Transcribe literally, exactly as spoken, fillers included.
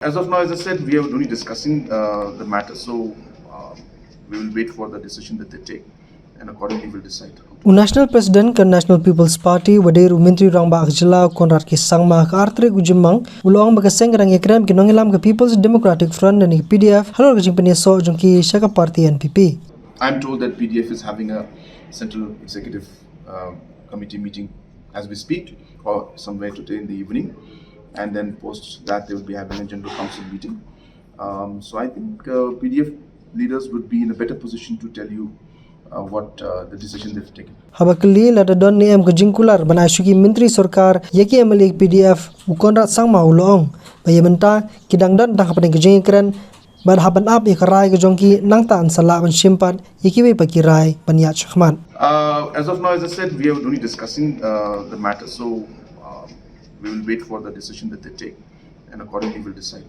As of now, as I said, we are only discussing uh, the matter. So uh, we will wait for the decision that they take, and accordingly we'll decide. U National President ka National People's Party, wa dei ruh u Myntri Rangbah ka jylla, Conrad K Sangma, ha ka ar tarik u Jymmang u la ong ba ka seng ka dang ïakren bad ki nongïalam ka People's Democratic Front ne ka P D F halor ka jingpynïasoh jong ki sha ka party N P P. I'm told that P D F is having a central executive uh, committee meeting as we speak, or somewhere today in the evening, and then post that they will be having a general council meeting. Um, so I think uh, P D F leaders would be in a better position to tell you uh, what uh, the decision they've taken. Haba kylli lada don ne em ka jingkular ban ai shuki Myntri Sorkar ïa ki M L A P D F, u Conrad Sangma u la ong ba ïa mynta ki dang don tang hapdeng ka jingïakren bad hap ban ap ïa ka rai ka jong ki, nangta yn sa lah ban shim pat ïa kiwei pat ki rai ban ïaid shakhmat. Uh, as of now, as I said, we are only discussing uh, the matter. So uh, we will wait for the decision that they take, and accordingly we'll decide.